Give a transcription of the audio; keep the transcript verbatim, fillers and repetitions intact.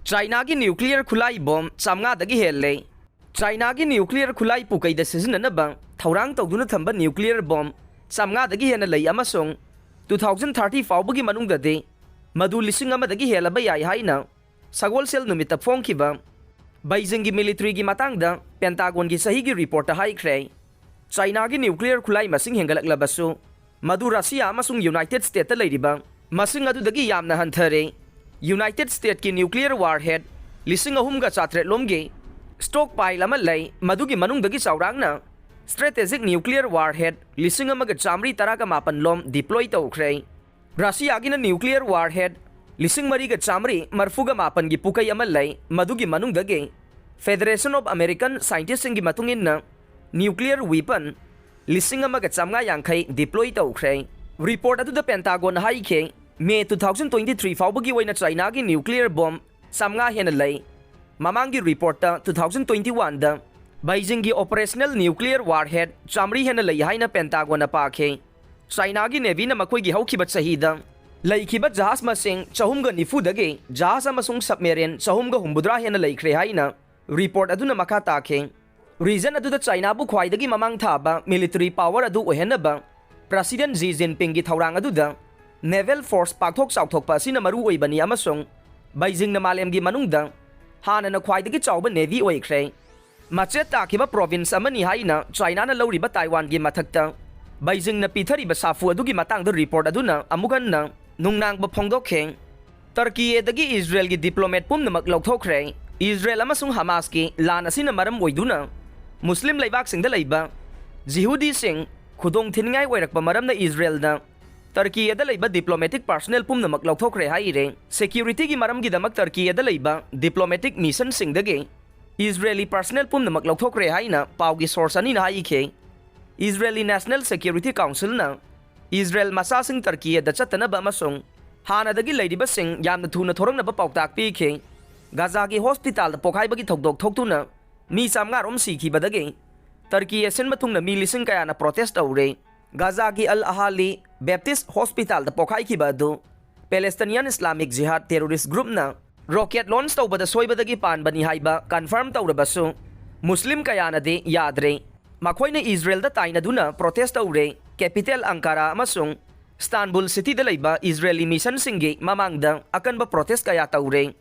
ꯆꯥꯏꯅꯥꯒꯤ ꯅ꯭ꯌꯨꯀ꯭ꯂꯤꯌꯔ ꯈꯨꯠꯂꯥꯏ ꯕꯣꯝ ꯆꯥꯝꯃꯉꯥꯗꯒꯤ ꯍꯦꯜꯂꯦ꯫ ꯆꯥꯏꯅꯥꯒꯤ ꯅ꯭ꯌꯨꯀ꯭ꯂꯤꯌꯔ ꯈꯨꯠꯂꯥꯏ ꯄꯨꯀꯩꯗ ꯁꯤꯖꯤꯟꯅꯅꯕ ꯊꯧꯔꯥꯡ ꯇꯧꯗꯨꯅ ꯊꯝꯕ ꯅ꯭ꯌꯨꯀ꯭ꯂꯤꯌꯔ ꯕꯣꯝ ꯆꯥꯝꯃꯉꯥꯗꯒꯤ ꯍꯦꯟꯅ ꯂꯩ ꯑꯃꯁꯨꯡ two thousand thirty ꯐꯥꯎꯕꯒꯤ ꯃꯅꯨꯡꯗꯗꯤ ꯃꯗꯨ ꯂꯤꯁꯤꯡ ꯑꯃꯗꯒꯤ ꯍꯦꯜꯂꯕ ꯌꯥꯏ ꯍꯥꯏꯅ ꯁꯒꯣꯜꯁꯦꯜ ꯅꯨꯃꯤꯠꯇ ꯐꯣꯡꯈꯤꯕ ꯕꯩꯖꯤꯡꯒꯤ ꯃꯤꯂꯤꯇ꯭ꯔꯤꯒꯤ ꯃꯇꯥꯡꯗ ꯄꯦꯟꯇꯥꯒꯣꯟꯒꯤ ꯆꯍꯤꯒꯤ ꯔꯤꯄꯣꯔꯠꯇ ꯍꯥꯏꯈ꯭ꯔꯦ꯫ ꯆꯥꯏꯅꯥꯒꯤ ꯅ꯭ꯌꯨꯀ꯭ꯂꯤꯌꯔ ꯈꯨꯠꯂꯥꯏ ꯃꯁꯤꯡ ꯍꯦꯟꯒꯠꯂꯛꯂꯕꯁꯨ, ꯃꯗꯨ ꯔꯁꯤꯌꯥ ꯑꯃꯁꯨꯡ ꯌꯨꯅꯥꯏꯇꯦꯗ ꯁ꯭ꯇꯦꯠꯇ ꯂꯩꯔꯤꯕ ꯃꯁꯤꯡ ꯑꯗꯨꯗꯒꯤ ꯌꯥꯝꯅ ꯍꯟꯊꯔꯦ꯫ ꯌꯨꯅꯥꯏꯇꯦꯗ ꯁ꯭ꯇꯦꯠꯀꯤ ꯅ꯭ꯌꯨꯀ꯭ꯂꯤꯌꯔ ꯋꯥꯔꯍꯦꯗ ꯂꯤꯁꯤꯡ ꯑꯍꯨꯝꯒ ꯆꯥꯇ꯭ꯔꯦꯠ ꯂꯣꯝꯒꯤ ꯁ꯭ꯇꯣꯛ ꯄꯥꯏꯜ ꯑꯃ ꯂꯩ, ꯃꯗꯨꯒꯤ ꯃꯅꯨꯡꯗꯒꯤ ꯆꯥꯎꯔꯥꯛꯅ ꯁ꯭ꯇ꯭ꯔꯦꯇꯦꯖꯤꯛ ꯅ꯭ꯌꯨꯀ꯭ꯂꯤꯌꯔ ꯋꯥꯔꯍꯦꯗ ꯂꯤꯁꯤꯡ ꯑꯃꯒ ꯆꯥꯃꯔꯤ ꯇꯔꯥꯒ ꯃꯥꯄꯟ ꯂꯣꯝ ꯗꯤꯄ꯭ꯂꯣꯏ ꯇꯧꯈ꯭ꯔꯦ꯫ ꯔꯁꯤꯌꯥꯒꯤꯅ ꯅ꯭ꯌꯨꯀ꯭ꯂꯤꯌꯔ ꯋꯥꯔꯍꯦꯗ ꯂꯤꯁꯤꯡ ꯃꯔꯤꯒ ꯆꯥꯃꯔꯤ ꯃꯔꯤꯐꯨꯒ ꯃꯥꯄꯟꯒꯤ ꯄꯨꯀꯩ ꯑꯃ ꯂꯩ, ꯃꯗꯨꯒꯤ ꯃꯅꯨꯡꯗꯒꯤ Federation of American Scientistꯁꯤꯡꯒꯤ ꯃꯇꯨꯡ ꯏꯟꯅ ꯅ꯭ꯌꯨꯀ꯭ꯂꯤꯌꯔ ꯋꯤꯄꯟ ꯂꯤꯁꯤꯡ ꯑꯃꯒ ꯆꯥꯝꯃꯉꯥ ꯌꯥꯡꯈꯩ ꯗꯤꯄ꯭ꯂꯣꯏ ꯇꯧꯈ꯭ꯔꯦ꯫ ꯔꯤꯄꯣꯔꯠ ꯑꯗꯨꯗ ꯄꯦꯟꯇꯥꯒꯣꯟꯅ ꯍꯥꯏꯈꯤ, ꯃꯦ two thousand twenty three ꯐꯥꯎꯕꯒꯤ ꯑꯣꯏꯅ ꯆꯥꯏꯅꯥꯒꯤ ꯅ꯭ꯌꯨꯀ꯭ꯂꯤꯌꯔ ꯕꯣꯝ ꯆꯥꯝꯃꯉꯥ ꯍꯦꯟꯅ ꯂꯩ꯫ ꯃꯃꯥꯡꯒꯤ ꯔꯤꯄꯣꯔꯠꯇ two thousand twenty oneꯗ ꯕꯩꯖꯤꯡꯒꯤ ꯑꯣꯄꯔꯦꯁꯅꯦꯜ ꯅ꯭ꯌꯨꯀ꯭ꯂꯤꯌꯔ ꯋꯥꯔꯍꯦꯗ ꯆꯥꯃꯔꯤ ꯍꯦꯟꯅ ꯂꯩ ꯍꯥꯏꯅ ꯄꯦꯟꯇꯥꯒꯣꯟꯅ ꯄꯥꯈꯤ꯫ ꯆꯥꯏꯅꯥꯒꯤ ꯅꯦꯚꯤꯅ ꯃꯈꯣꯏꯒꯤ ꯍꯧꯈꯤꯕ ꯆꯍꯤꯗ ꯂꯩꯈꯤꯕ ꯖꯍꯥꯖ ꯃꯁꯤꯡ ꯆꯍꯨꯝꯒ ꯅꯤꯐꯨꯗꯒꯤ ꯖꯍꯥꯖ ꯑꯃꯁꯨꯡ ꯁꯕꯃꯦꯔꯤꯟ ꯆꯍꯨꯝꯒ ꯍꯨꯝꯐꯨꯇꯔꯥ ꯍꯦꯟꯅ ꯂꯩꯈ꯭ꯔꯦ ꯍꯥꯏꯅ ꯔꯤꯄꯣꯔꯠ ꯑꯗꯨꯅ ꯃꯈꯥ ꯇꯥꯈꯤ꯫ ꯔꯤꯖꯟ ꯑꯗꯨꯗ ꯆꯥꯏꯅꯥꯕꯨ ꯈ꯭ꯋꯥꯏꯗꯒꯤ ꯃꯃꯥꯡ ꯊꯥꯕ ꯃꯤꯂꯤꯇꯔꯤ ꯄꯥꯋꯔ ꯑꯗꯨ ꯑꯣꯏꯍꯟꯅꯕ ꯄ꯭ꯔꯁꯤꯗꯦꯟ ꯖꯤ ꯖꯤꯟꯄꯤꯡꯒꯤ ꯊꯧꯔꯥꯡ ꯑꯗꯨꯗ ꯅꯦꯚꯦꯜ ꯐꯣꯔꯁ ꯄꯥꯛꯊꯣꯛ ꯆꯥꯎꯊꯣꯛꯄ ꯑꯁꯤꯅ ꯃꯔꯨ ꯑꯣꯏꯕꯅꯤ ꯑꯃꯁꯨꯡ ꯕꯩꯖꯤꯡꯅ ꯃꯥꯂꯦꯝꯒꯤ ꯃꯅꯨꯡꯗ ꯍꯥꯟꯅꯅ ꯈ꯭ꯋꯥꯏꯗꯒꯤ ꯆꯥꯎꯕ ꯅꯦꯚꯤ ꯑꯣꯏꯈ꯭ꯔꯦ꯫ ꯃꯆꯦꯠ ꯇꯥꯈꯤꯕ ꯄ꯭ꯔꯣꯚꯤꯟꯁ ꯑꯃꯅꯤ ꯍꯥꯏꯅ ꯆꯥꯏꯅꯥꯅ ꯂꯧꯔꯤꯕ ꯇꯥꯏꯋꯥꯟꯒꯤ ꯃꯊꯛꯇ ꯕꯩꯖꯤꯡꯅ ꯄꯤꯊꯔꯤꯕ ꯁꯥꯐꯨ ꯑꯗꯨꯒꯤ ꯃꯇꯥꯡꯗ ꯔꯤꯄꯣꯔꯠ ꯑꯗꯨꯅ ꯑꯃꯨꯛ ꯍꯟꯅ ꯅꯨꯡꯅꯥꯡꯕ ꯐꯣꯡꯗꯣꯛꯈꯤ꯫ ꯇꯔꯀꯤꯌꯥꯗꯒꯤ ꯏꯖꯔꯦꯜꯒꯤ ꯗꯤꯄ꯭ꯂꯣꯃꯦꯠ ꯄꯨꯝꯅꯃꯛ ꯂꯧꯊꯣꯛꯈ꯭ꯔꯦ꯫ ꯏꯖꯔꯦꯜ ꯑꯃꯁꯨꯡ ꯍꯃꯥꯁꯀꯤ ꯂꯥꯟ ꯑꯁꯤꯅ ꯃꯔꯝ ꯑꯣꯏꯗꯨꯅ ꯃꯨꯁꯂꯤꯝ ꯂꯩꯕꯥꯛꯁꯤꯡꯗ ꯂꯩꯕ ꯖꯤꯍꯨꯗꯤꯁꯤꯡ ꯈꯨꯗꯣꯡ ꯊꯤꯅꯤꯡꯉꯥꯏ ꯑꯣꯏꯔꯛꯄ ꯃꯔꯝꯅ ꯏꯖꯔꯦꯜꯅ ꯇꯔꯀꯤꯌꯥꯗ ꯂꯩꯕ ꯗꯤꯄ꯭ꯂꯣꯃꯦꯇꯤꯛ ꯄꯥꯔꯁꯅꯦꯜ ꯄꯨꯝꯅꯃꯛ ꯂꯧꯊꯣꯛꯈ꯭ꯔꯦ ꯍꯥꯏꯔꯦ꯫ ꯁꯦꯀ꯭ꯌꯨꯔꯤꯇꯤꯒꯤ ꯃꯔꯝꯒꯤꯗꯃꯛ ꯇꯔꯀꯤꯌꯥꯗ ꯂꯩꯕ ꯗꯤꯄ꯭ꯂꯣꯃꯦꯇꯤꯛ ꯃꯤꯁꯟꯁꯤꯡꯗꯒꯤ ꯏꯖꯔꯦꯂꯤ ꯄꯥꯔꯁꯅꯦꯜ ꯄꯨꯝꯅꯃꯛ ꯂꯧꯊꯣꯛꯈ꯭ꯔꯦ ꯍꯥꯏꯅ ꯄꯥꯎꯒꯤ ꯁꯣꯔꯁ ꯑꯅꯤꯅ ꯍꯥꯏꯈꯤ꯫ ꯏꯖꯔꯦꯂꯤ ꯅꯦꯁꯅꯦꯜ ꯁꯦꯀ꯭ꯌꯨꯔꯤꯇꯤ ꯀꯥꯎꯟꯁꯤꯜꯅ ꯏꯖꯔꯦꯜ ꯃꯆꯥꯁꯤꯡ ꯇꯔꯀꯤꯌꯥꯗ ꯆꯠꯇꯅꯕ ꯑꯃꯁꯨꯡ ꯍꯥꯟꯅꯗꯒꯤ ꯂꯩꯔꯤꯕꯁꯤꯡ ꯌꯥꯝꯅ ꯊꯨꯅ ꯊꯣꯔꯛꯅꯕ ꯄꯥꯎꯇꯥꯛ ꯄꯤꯈꯤ꯫ ꯒꯥꯖꯥꯒꯤ ꯍꯣꯁꯄꯤꯇꯥꯜꯗ ꯄꯣꯈꯥꯏꯕꯒꯤ ꯊꯧꯗꯣꯛ ꯊꯣꯛꯇꯨꯅ ꯃꯤ ꯆꯥꯝꯃꯉꯥ ꯔꯣꯝ ꯁꯤꯈꯤꯕꯗꯒꯤ ꯇꯔꯀꯤ ꯑꯁꯤꯟꯕ ꯊꯨꯡꯅ ꯃꯤ ꯂꯤꯁꯤꯡ ꯀꯌꯥꯅ ꯄ꯭ꯔꯣꯇꯦꯁ ꯇꯧꯔꯦ꯫ ꯒꯥꯖꯥꯒꯤ ꯑꯜ ꯑꯍꯥꯂꯤ ꯕꯦꯞꯇꯤꯁ ꯍꯣꯁꯄꯤꯇꯥꯜꯗ ꯄꯣꯈꯥꯏꯈꯤꯕ ꯑꯗꯨ ꯄꯦꯂꯦꯁꯇꯤꯅꯤꯌꯥꯟ ꯏꯁꯂꯥꯃꯤꯛ ꯖꯤꯍꯥꯗ ꯇꯦꯔꯣꯔꯤꯁ ꯒ꯭ꯔꯨꯞꯅ Rocket launch ꯇꯧꯕꯗ ꯁꯣꯏꯕꯗꯒꯤ ꯄꯥꯟꯕꯅꯤ ꯍꯥꯏꯕ confirm ꯇꯧꯔꯕꯁꯨ, ꯃꯨꯁꯂꯤꯝ ꯀꯌꯥꯅꯗꯤ ꯌꯥꯗ꯭ꯔꯦ꯫ ꯃꯈꯣꯏꯅ ꯏꯖꯔꯦꯜꯗ ꯇꯥꯏꯅꯗꯨꯅ protest ꯇꯧꯔꯦ꯫ Capital ꯑꯪꯀꯥꯔꯥ ꯑꯃꯁꯨꯡ ꯁ꯭ꯇꯥꯟꯕꯨꯜ cityꯗ ꯂꯩꯕ ꯏꯖꯔꯦꯂꯤ missionꯁꯤꯡꯒꯤ ꯃꯃꯥꯡꯗ ꯑꯀꯟꯕ protest ꯀꯌꯥ ꯇꯧꯔꯦ꯫